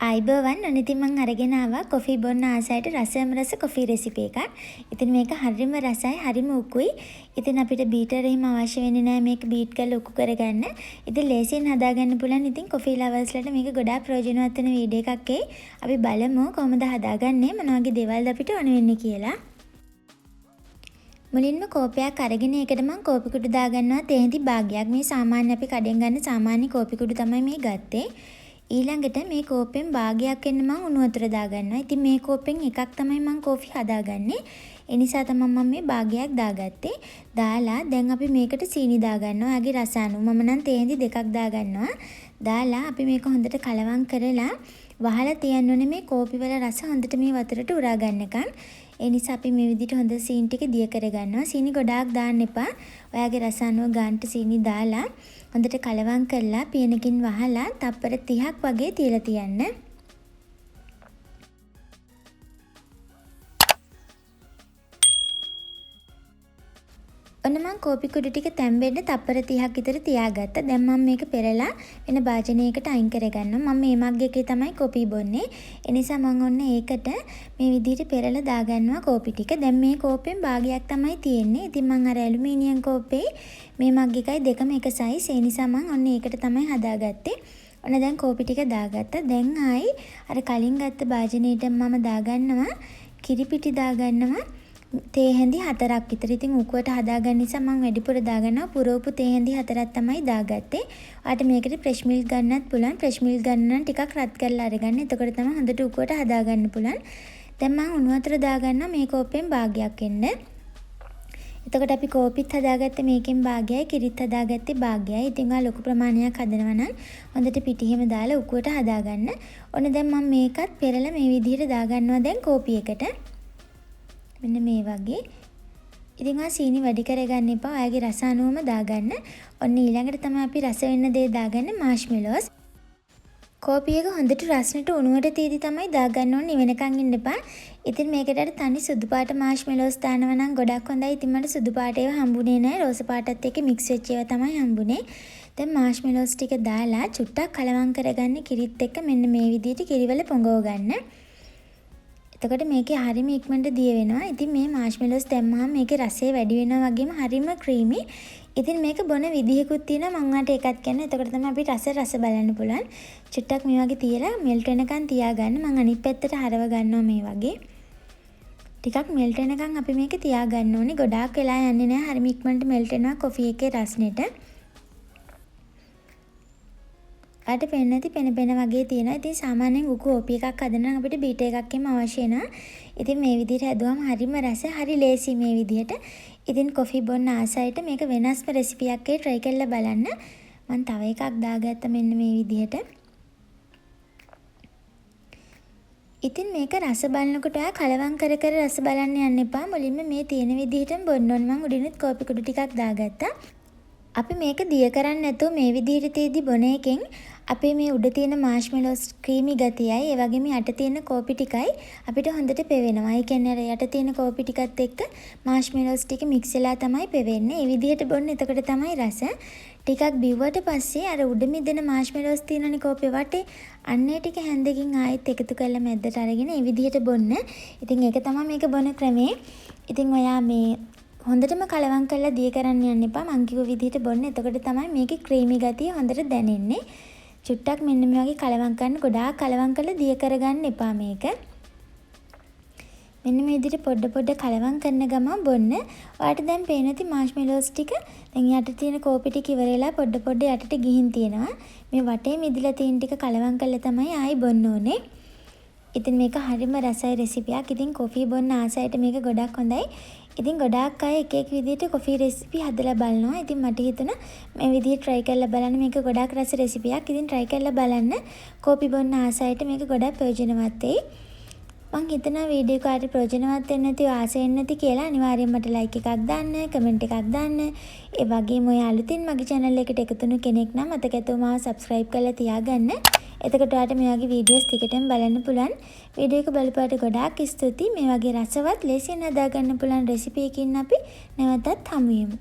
ආයුබෝවන්. ඔන්න ඉතින් මං අරගෙන ආවා කොෆි බොන්න ආස අයට රසම රස කොෆි රෙසිපි එකක්. ඉතින් මේක හරිම රසයි, හරිම උකුයි. ඉතින් අපිට බීටර් එහෙම අවශ්‍ය වෙන්නේ නෑ මේක බීට් කරලා උකු කරගන්න. ඉතින් ලේසියෙන් හදාගන්න පුළුවන්. ඉතින් කොෆි ලවර්ස්ලට මේක ගොඩාක් ප්‍රයෝජනවත් වෙන වීඩියෝ එකක් එයි. අපි බලමු කොහොමද හදාගන්නේ, මොන වගේ දේවල්ද අපිට ඕන වෙන්නේ කියලා. මුලින්ම කෝපයක් අරගෙන ඒකට මං කෝපි කුඩු දාගන්නවා තේ හැඳි භාගයක්. මේ සාමාන්‍ය අපි කඩෙන් ගන්න සාමාන්‍ය කෝපි කුඩු තමයි මේ ගත්තේ. ඊළඟට මේ කෝපෙන් භාගයක් වෙන්න මං උණු වතුර දාගන්නවා. ඉතින් මේ කෝපෙන් එකක් තමයි මං කෝෆි හදාගන්නේ. ඒ නිසා තමයි මම මේ භාගයක් දාගත්තේ. දාලා දැන් අපි මේකට සීනි දාගන්නවා. ඔයාගේ රස අනුව. මම නම් තේ හැඳි දෙකක් දාගන්නවා. දාලා අපි මේක හොඳට කලවම් කරලා වහලා තියන්න ඕනේ මේ කෝපි වල රස හොඳට මේ වතුරට උරා ගන්නකම්. ඒ නිසා අපි මේ විදිහට හොඳ සීනි ටික දිය කරගන්නවා. සීනි ගොඩාක් දාන්න එපා. ඔයාගේ රස අනුව ගානට සීනි දාලා හොඳට කලවම් කරලා පියනකින් වහලා තප්පර 30ක් වගේ තියලා තියන්න. ඔන්න මං කෝපි කුඩු ටික තැම්බෙන්න තප්පර 30ක් විතර තියාගත්තා. දැන් මං මේක පෙරලා වෙන භාජනයකට අයින් කරගන්නවා. මම මේ මග් එකේ තමයි කොපි බොන්නේ. ඒ නිසා මං ඔන්න ඒකට මේ විදිහට පෙරලා දාගන්නවා කෝපි ටික. දැන් මේ කෝපෙන් භාගයක් තමයි තියෙන්නේ. ඉතින් මං අර ඇලුමිනියම් කෝප්පේ මේ මග් එකයි දෙකම එක සයිස්. ඒ නිසා මං ඔන්න ඒකට තමයි හදාගත්තේ. ඔන්න දැන් කෝපි ටික දාගත්තා. දැන් ආයි අර කලින් ගත්ත භාජනයට මම දාගන්නවා කිරිපිටි දාගන්නවා තේ හැඳි 4ක් විතර. ඉතින් උකුවට හදාගන්න නිසා මං වැඩිපුර දාගන්නවා. පුරවපු තේ හැඳි 4ක් තමයි දාගත්තේ. ඔයාට මේකට ෆ්‍රෙෂ් මිල්ක් ගන්නත් පුළුවන්. ෆ්‍රෙෂ් මිල්ක් ගන්න නම් ටිකක් රත් කරලා අරගන්න. එතකොට තමයි හොඳට උකුවට හදාගන්න පුළුවන්. දැන් මං උණු වතුර දාගන්නවා මේ කෝප්පෙන් භාගයක් එන්න. එතකොට අපි කෝපිත් හදාගත්තේ මේකෙන් භාගයයි, කිරිත් හදාගත්තේ භාගයයි. ඉතින් ඔයා ලොකු ප්‍රමාණයක් හදනවා නම් හොඳට පිටි එහෙම දාලා උකුවට හදාගන්න. ඔන්න දැන් මං මේකත් පෙරලා මේ විදිහට දාගන්නවා දැන් කෝපි එකට. මෙන්න මේ වගේ. ඉතින් ඔයා සීනි වැඩි කරගන්න එපා. ඔයාගේ රස අනුවම දාගන්න. ඔන්න ඊළඟට තමයි අපි රස වෙන්න දේ දාගන්නේ මාෂ්මෙලෝස්. කෝපි එක හොඳට රස්නෙට උණුවට තියදි තමයි දාගන්න ඕනේ. නිවෙනකන් ඉන්න එපා. ඉතින් මේකට අර තනි සුදු පාට මාෂ්මෙලෝස් දානවා නම් ගොඩක් හොඳයි. ඉතින් මට සුදු පාට ඒවා හම්බුනේ නෑ. රෝස පාටත් එක්ක මික්ස් වෙච්ච ඒවා තමයි හම්බුනේ. දැන් මාෂ්මෙලෝස් ටික දාලා චුට්ටක් කලවම් කරගන්න කිරිත් එක්ක මෙන්න මේ විදිහට කිරිවල පොඟව ගන්න. එතකොට මේකේ හරිම ඉක්මනට දිය වෙනවා. ඉතින් මේ මාෂ්මෙලෝස් දැම්මහම මේකේ රසය වැඩි වෙනවා වගේම හරිම ක්‍රීමි. ඉතින් මේක බොන විදිහකුත් තියෙනවා. මං ඔයාලට ඒකත් කියන්න. එතකොට තමයි අපි රස රස බලන්න පුළුවන්. චුට්ටක් මේ වගේ තියලා මෙල්ට් වෙනකන් තියාගන්න. මං අනිත් පැත්තට හරව ගන්නවා මේ වගේ. ටිකක් මෙල්ට් වෙනකන් අපි මේක තියාගන්න ඕනේ. ගොඩාක් වෙලා යන්නේ නෑ. හරිම ඉක්මනට මෙල්ට් වෙනවා කොෆි එකේ රස්නෙට. ඔයාලට පේන්න ඇති පෙන පෙන වගේ තියෙනවා. ඉතින් සාමාන්‍යයෙන් උකු කෝපි එකක් හදන්න නම් අපිට බීටර් එකක් එහෙම අවශ්‍ය වෙනවා. ඉතින් මේ විදිහට හැදුවම හරිම රස, හරි ලේසි මේ විදිහට. ඉතින් කොෆි බොන්න ආස අයට මේක වෙනස්ම රෙසිපියක් ඒ ට්‍රයි කරලා බලන්න. මං තව එකක් දාගත්තා මෙන්න මේ විදිහට. ඉතින් මේක රස බලනකොට ඔයා කලවම් කර කර රස බලන්න යන්න එපා. මුලින්ම මේ තියෙන විදිහටම බොන්න ඕනේ. මං උඩිනුත් කෝපි කුඩු ටිකක් දාගත්තා. අපි මේක දිය කරන්නේ නැතුව මේ විදිහට තියෙදි බොන එකෙන් අපේ මේ උඩ තියෙන මාෂ්මෙලෝස් ක්‍රීමි ගතියයි, ඒ වගේම යට තියෙන කෝපි ටිකයි අපිට හොඳට පෙවෙනවා. ඒ කියන්නේ අර යට තියෙන කෝපි ටිකත් එක්ක මාෂ්මෙලෝස් ටික මික්ස් වෙලා තමයි පෙවෙන්නේ. ඒ විදිහට බොන්න එතකොට තමයි රස. ටිකක් බිව්වට පස්සේ අර උඩ මිදෙන මාෂ්මෙලෝස් තියෙනනේ කෝපේ වටේ, අන්න ඒ ටික හැන්දකින් ආයෙත් එකතු කරලා මැද්දට අරගෙන ඒ විදිහට බොන්න. ඉතින් ඒක තමයි මේක බොන ක්‍රමේ. ඉතින් ඔයා මේ හොඳටම කලවම් කරලා දිය කරන්න යන්න එපා. මං කිව්ව විදිහට බොන්න. එතකොට තමයි මේකේ ක්‍රීමි ගතිය හොඳට දැනෙන්නේ. චුට්ටක් මෙන්න මේ වගේ කලවම් කරන්න. ගොඩාක් කලවම් කරලා දිය කරගන්න එපා මේක. මෙන්න මේ විදිහට පොඩ පොඩ කලවම් කරන ගමන් බොන්න. ඔයාලට දැන් පේන ඇති මාෂ්මෙලෝස් ටික දැන් යට තියෙන කෝපි ටික ඉවර වෙලා පොඩ පොඩ යටට ගිහින් තියෙනවා. මේ වටේ මිදිලා තියෙන ටික කලවම් කරලා තමයි ආයි බොන්න ඕනේ. ඉතින් මේක හරිම රසයි රෙසිපියක්. ඉතින් කොෆි බොන්න ආස අයට මේක ගොඩක් හොඳයි. ඉතින් ගොඩාක් අය එක එක විදිහට කොෆි රෙසිපි හදලා බලනවා. ඉතින් මට හිතුණා මේ විදිහට try කරලා බලන්න මේක ගොඩක් රස රෙසිපියක්. ඉතින් try කරලා බලන්න. කෝපි බොන්න ආස අයට මේක ගොඩක් ප්‍රයෝජනවත් වෙයි. මං හිතනවා වීඩියෝ එක ඔයාලට ප්‍රයෝජනවත් වෙන්න ඇති, ආස වෙන්න ඇති කියලා. අනිවාර්යයෙන් මට ලයික් එකක් දාන්න, කමෙන්ට් එකක් දාන්න. ඒ වගේම ඔයා අලුතින් මගේ channel එකට එකතු වුණු කෙනෙක් නම් මතක ඇතුව මාව subscribe කරලා තියාගන්න. එතකොට ඔයාලට මේ වගේ වීඩියෝස් දිගටම බලන්න පුළුවන්. වීඩියෝ එක බලපු ඔයාලට ගොඩාක් ස්තුතියි. මේ වගේ රසවත් ලේසියෙන් හදාගන්න පුළුවන් රෙසිපි එකකින් අපි නැවතත් හමු වෙමු.